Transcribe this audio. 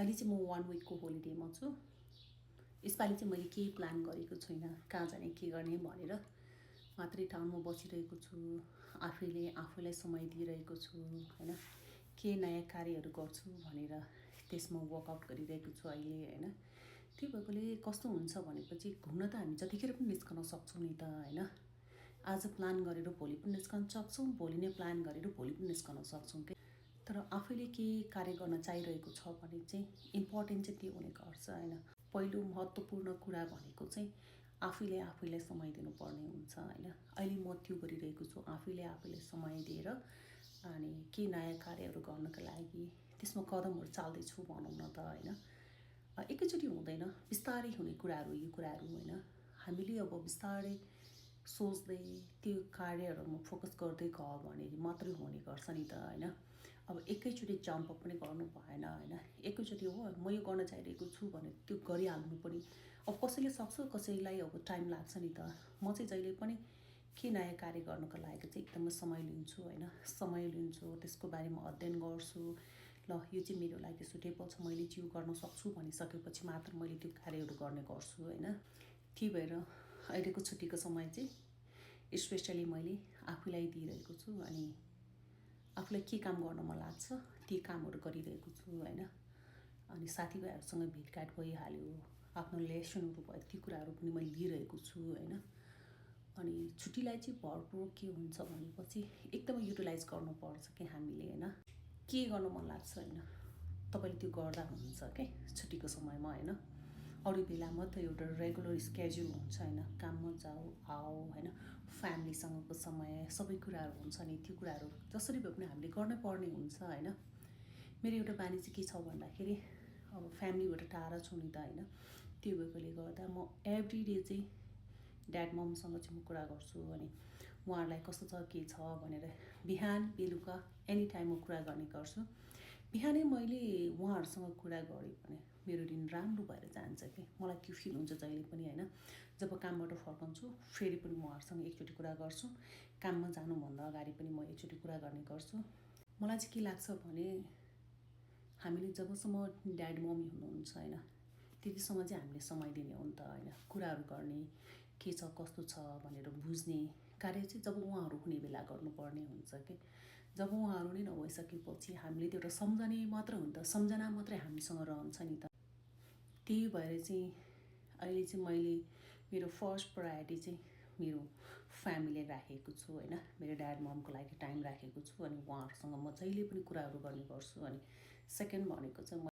अहिले चाहिँ म 1 विकको होलिडेमा छु। यसपालि चाहिँ मैले केही प्लान गरेको छुइनँ, कहाँ जाने के गर्ने भनेर मात्रै टाउनमा बसिरहेको छु। आफूलाई समय दिइरहेको छु हैन। के नयाँ कार्यहरू गर्छु भनेर त्यसमा वर्कआउट गरिरहेको छु अहिले हैन। त्यो भएकोले कस्तो हुन्छ भनेपछि घुम्न त हामी जतिखेर पनि निस्कन सक्छौँ नि त हैन। आज प्लान गरेर भोलि पनि निस्कन सक्छौँ, भोलि नै प्लान गरेर भोलि पनि निस्कन सक्छौँ के। तर आफैले केही कार्य गर्न चाहिरहेको छ भने चाहिँ इम्पोर्टेन्ट चाहिँ त्यो हुने गर्छ हैन। पहिलो महत्त्वपूर्ण कुरा भनेको चाहिँ आफैलाई समय दिनुपर्ने हुन्छ हैन। अहिले म त्यो गरिरहेको छु, आफैलाई समय दिएर अनि के नयाँ कार्यहरू गर्नका लागि त्यसमा कदमहरू चाल्दैछु भनौँ न त हैन। एकैचोटि हुँदैन, बिस्तारै हुने कुराहरू यो कुराहरू हैन। हामीले अब बिस्तारै सोच्दै त्यो कार्यहरूमा फोकस गर्दै गयो भने मात्रै हुने गर्छ नि त हैन। अब एकैचोटि जम्प पनि गर्नु भएन हैन। एकैचोटि हो म यो गर्न चाहिरहेको छु भने त्यो गरिहाल्नु पनि अब कसैले सक्छ, कसैलाई अब टाइम लाग्छ नि त। म चाहिँ जहिले पनि के नयाँ कार्य गर्नको लागि चाहिँ एकदमै समय लिन्छु हैन। समय लिन्छु, त्यसको बारेमा अध्ययन गर्छु। ल यो चाहिँ मेरो लागि सुटेबल छ, मैले चाहिँ यो गर्न सक्छु भनिसकेपछि मात्र मैले त्यो कार्यहरू गर्ने गर्छु हैन। त्यही भएर अहिलेको छुट्टीको समय चाहिँ स्पेसली मैले आफूलाई दिइरहेको छु अनि आफूलाई के काम गर्न मन लाग्छ ती कामहरू गरिरहेको छु हैन। अनि साथीभाइहरूसँग भेटघाट भइहाल्यो, आफ्नो लेसनहरू भयो, ती कुराहरू पनि मैले लिइरहेको छु हैन। अनि छुट्टीलाई चाहिँ भरपूर के हुन्छ भनेपछि एकदमै युटिलाइज गर्नुपर्छ कि हामीले हैन। के गर्न मन लाग्छ हैन, तपाईँले त्यो गर्दा हुन्छ के छुट्टीको समयमा हैन। अरू बेलामा त एउटा रेगुलर स्केड्युल हुन्छ हैन, काममा जाऊ आऊ हैन, फ्यामिलीसँगको समय सबै कुराहरू हुन्छ नि। त्यो कुराहरू जसरी भए पनि हामीले गर्नै पर्ने हुन्छ हैन। मेरो एउटा बानी चाहिँ के छ भन्दाखेरि अब फ्यामिलीबाट टाढा छु नि त हैन। त्यो भएकोले गर्दा म एभ्री डे चाहिँ ड्याड ममसँग चाहिँ म कुरा गर्छु अनि उहाँहरूलाई कस्तो छ के छ भनेर बिहान बेलुका एनी टाइम म कुरा गर्ने गर्छु। बिहानै मैले उहाँहरूसँग कुरा गरेँ भने मेरो दिन राम्रो भएर जान्छ कि मलाई त्यो फिल हुन्छ जहिले पनि हैन। जब कामबाट फर्कन्छु फेरि पनि म उहाँहरूसँग एकचोटि कुरा गर्छु। काममा जानुभन्दा अगाडि पनि म एकचोटि कुरा गर्ने गर्छु। मलाई चाहिँ के लाग्छ भने हामीले जबसम्म ड्याड मम्मी हुनुहुन्छ हैन, त्यतिसम्म चाहिँ हामीले समय दिने हो नि त हैन। कुराहरू गर्ने, के छ कस्तो छ भनेर बुझ्ने कार्य चाहिँ जब उहाँहरू हुने बेला गर्नुपर्ने हुन्छ कि। जब उहाँहरू नै नभइसकेपछि हामीले त्यो एउटा सम्झने मात्र हो नि त, सम्झना मात्रै हामीसँग रहन्छ नि त। त्यही भएर चाहिँ अहिले चाहिँ मैले मेरो फर्स्ट प्रायोरिटी चाहिँ मेरो फ्यामिलीलाई राखेको छु हैन। मेरो ड्याड ममको लागि टाइम राखेको छु अनि उहाँहरूसँग म जहिले पनि कुराहरू गर्ने गर्छु। अनि सेकेन्ड भनेको चाहिँ